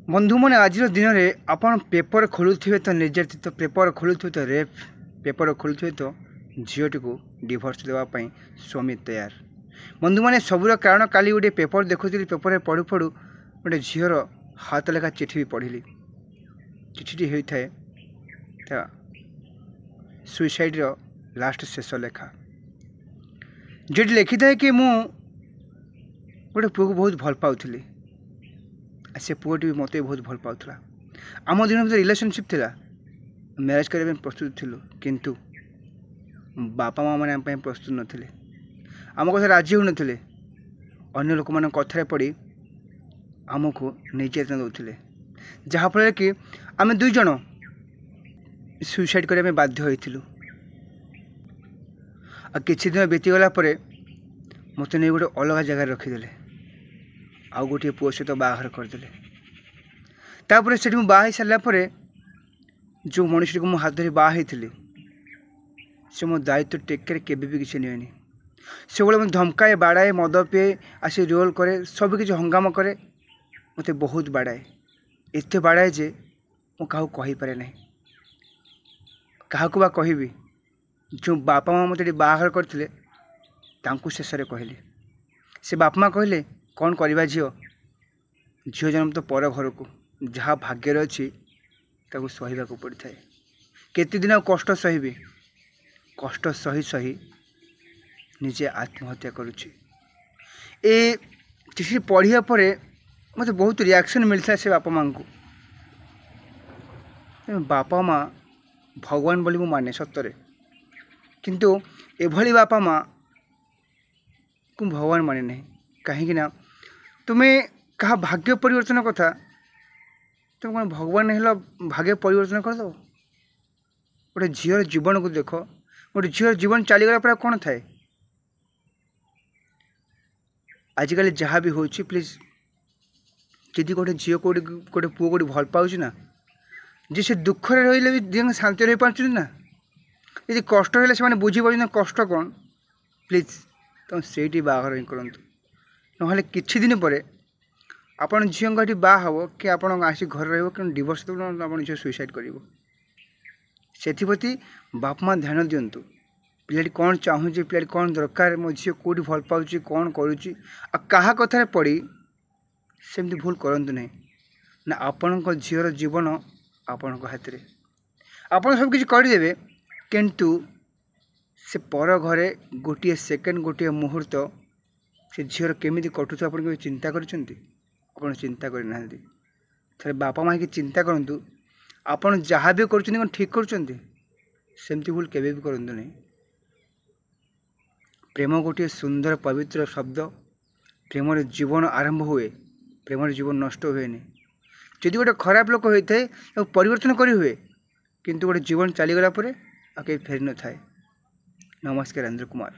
ବନ୍ଧୁମାନେ, ଆଜିର ଦିନରେ ଆପଣ ପେପର ଖୋଲୁଥିବେ ତ ନିର୍ଯାତିତ, ପେପର ଖୋଲୁଥିବେ ତ ରେପ୍, ପେପର ଖୋଲୁଥିବେ ତ ଝିଅଟିକୁ ଡିଭୋର୍ସ ଦେବା ପାଇଁ ସ୍ୱାମୀ ତୟାର। ବନ୍ଧୁମାନେ, ସବୁର କାରଣ କାଲି ଗୋଟିଏ ପେପର ଦେଖୁଥିଲି। ପେପରରେ ପଢ଼ୁ ପଢ଼ୁ ଗୋଟେ ଝିଅର ହାତ ଲେଖା ଚିଠି ବି ପଢ଼ିଲି। ଚିଠିଟି ହୋଇଥାଏ ତା ସୁଇସାଇଡ଼ର ଲାଷ୍ଟ ଶେଷ ଲେଖା, ଯେଉଁଠି ଲେଖିଥାଏ କି ମୁଁ ଗୋଟେ ପୁଅକୁ ବହୁତ ଭଲ ପାଉଥିଲି, ଆଉ ସେ ପୁଅଟି ବି ମୋତେ ବହୁତ ଭଲ ପାଉଥିଲା। ଆମ ଦୁଇଜଣ ଭିତରେ ରିଲେସନସିପ୍ ଥିଲା, ମ୍ୟାରେଜ୍ କରିବା ପାଇଁ ପ୍ରସ୍ତୁତ ଥିଲୁ, କିନ୍ତୁ ବାପା ମା' ମାନେ ଆମ ପାଇଁ ପ୍ରସ୍ତୁତ ନଥିଲେ, ଆମ କଥା ରାଜି ହେଉନଥିଲେ। ଅନ୍ୟ ଲୋକମାନଙ୍କ କଥାରେ ପଡ଼ି ଆମକୁ ନିର୍ଯାତନା ଦେଉଥିଲେ, ଯାହାଫଳରେ କି ଆମେ ଦୁଇ ଜଣ ସୁଇସାଇଡ଼୍ କରିବା ପାଇଁ ବାଧ୍ୟ ହୋଇଥିଲୁ। ଆଉ କିଛି ଦିନ ବିତିଗଲା ପରେ ମୋତେ ନେଇ ଗୋଟେ ଅଲଗା ଜାଗାରେ ରଖିଦେଲେ, ଆଉ ଗୋଟିଏ ପୁଅ ସହିତ ବାହାଘର କରିଦେଲେ। ତାପରେ ସେଠି ମୁଁ ବାହା ହେଇସାରିଲା ପରେ ଯେଉଁ ମଣିଷଟିକୁ ମୁଁ ହାତ ଧରି ବାହା ହେଇଥିଲି, ସେ ମୋ ଦାୟିତ୍ୱ ଟେକ୍ କେୟାର କେବେ ବି କିଛି ନିଏନି। ସବୁବେଳେ ମୋତେ ଧମକାଏ, ବାଡ଼ାଏ, ମଦ ପିଏ, ଆସି ରୋଲ୍ କରେ, ସବୁକିଛି ହଙ୍ଗାମା କରେ, ମୋତେ ବହୁତ ବାଡ଼ାଏ। ଏତେ ବାଡ଼ାଏ ଯେ ମୁଁ କାହାକୁ କହିପାରେ ନାହିଁ। କାହାକୁ ବା କହିବି? ଯେଉଁ ବାପା ମା' ମୋତେ ଏଠି ବାହାଘର କରିଥିଲେ, ତାଙ୍କୁ ଶେଷରେ କହିଲି। ସେ ବାପା ମା' କହିଲେ, କ'ଣ କରିବା ଝିଅ, ଝିଅ ଜନ୍ମ ତ ପର ଘରକୁ, ଯାହା ଭାଗ୍ୟରେ ଅଛି ତାକୁ ସହିବାକୁ ପଡ଼ିଥାଏ। କେତେଦିନ ଆଉ କଷ୍ଟ ସହିବି? କଷ୍ଟ ସହି ସହି ନିଜେ ଆତ୍ମହତ୍ୟା କରୁଛି। ଏ ଚିଠି ପଢ଼ିବା ପରେ ମୋତେ ବହୁତ ରିଆକ୍ସନ୍ ମିଳିଥିଲା ସେ ବାପା ମାଆଙ୍କୁ। ବାପା ମା' ଭଗବାନ ବୋଲି ମୁଁ ମାନେ ସତରେ, କିନ୍ତୁ ଏଭଳି ବାପା ମାଆକୁ ଭଗବାନ ମାନେ ନାହିଁ। କାହିଁକିନା ତୁମେ କାହା ଭାଗ୍ୟ ପରିବର୍ତ୍ତନ କଥା, ତୁମେ କ'ଣ ଭଗବାନ ହେଲ ଭାଗ୍ୟ ପରିବର୍ତ୍ତନ କରିଦେବ? ଗୋଟେ ଝିଅର ଜୀବନକୁ ଦେଖ, ଗୋଟେ ଝିଅର ଜୀବନ ଚାଲିଗଲା ପରେ କ'ଣ ଥାଏ? ଆଜିକାଲି ଯାହା ବି ହେଉଛି, ପ୍ଲିଜ୍, ଯଦି ଗୋଟେ ଝିଅ କେଉଁଠି ଗୋଟେ ପୁଅ କେଉଁଠି ଭଲ ପାଉଛି ନା, ଯେ ସେ ଦୁଃଖରେ ରହିଲେ ବି ଦୁଇ ଜଣ ଶାନ୍ତିରେ ରହିପାରୁଛନ୍ତି ନା, ଯଦି କଷ୍ଟ ହେଲେ ସେମାନେ ବୁଝିପାରୁଛନ୍ତି କଷ୍ଟ କ'ଣ, ପ୍ଲିଜ୍ ତୁମେ ସେଇଠି ବାହାଘର ହିଁ କରନ୍ତୁ। ନହେଲେ କିଛି ଦିନ ପରେ ଆପଣ ଝିଅଙ୍କ ଏଠି ବାହା ହେବ କି ଆପଣ ଆସି ଘରେ ରହିବ କି ଡିଭୋର୍ସ ଦେବ, ନହେଲେ ଆପଣ ଝିଅ ସୁଇସାଇଡ଼୍ କରିବ। ସେଥିପ୍ରତି ବାପା ମା' ଧ୍ୟାନ ଦିଅନ୍ତୁ। ପିଲାଟି କ'ଣ ଚାହୁଁଛି, ପିଲାଟି କ'ଣ ଦରକାର, ମୋ ଝିଅ କେଉଁଠି ଭଲ ପାଉଛି, କ'ଣ କରୁଛି, ଆଉ କାହା କଥାରେ ପଡ଼ି ସେମିତି ଭୁଲ କରନ୍ତୁ ନାହିଁ। ନା ଆପଣଙ୍କ ଝିଅର ଜୀବନ ଆପଣଙ୍କ ହାତରେ, ଆପଣ ସବୁ କିଛି କରିଦେବେ, କିନ୍ତୁ ସେ ପର ଘରେ ଗୋଟିଏ ସେକେଣ୍ଡ, ଗୋଟିଏ ମୁହୂର୍ତ୍ତ ସେ ଝିଅର କେମିତି କଟୁଥିବ ଆପଣ କେବେ ଚିନ୍ତା କରିଛନ୍ତି? ଆପଣ ଚିନ୍ତା କରିନାହାନ୍ତି। ଥରେ ବାପା ମା' ହେଇକି ଚିନ୍ତା କରନ୍ତୁ, ଆପଣ ଯାହା ବି କରୁଛନ୍ତି କ'ଣ ଠିକ୍ କରୁଛନ୍ତି? ସେମିତି ଭୁଲ କେବେ ବି କରନ୍ତୁ ନାହିଁ। ପ୍ରେମ ଗୋଟିଏ ସୁନ୍ଦର ପବିତ୍ର ଶବ୍ଦ। ପ୍ରେମରେ ଜୀବନ ଆରମ୍ଭ ହୁଏ, ପ୍ରେମରେ ଜୀବନ ନଷ୍ଟ ହୁଏନି। ଯଦି ଗୋଟେ ଖରାପ ଲୋକ ହୋଇଥାଏ ତାକୁ ପରିବର୍ତ୍ତନ କରିହୁଏ, କିନ୍ତୁ ଗୋଟେ ଜୀବନ ଚାଲିଗଲା ପରେ ଆଉ କେହି ଫେରି ନଥାଏ। ନମସ୍କାର, ଇନ୍ଦ୍ର କୁମାର।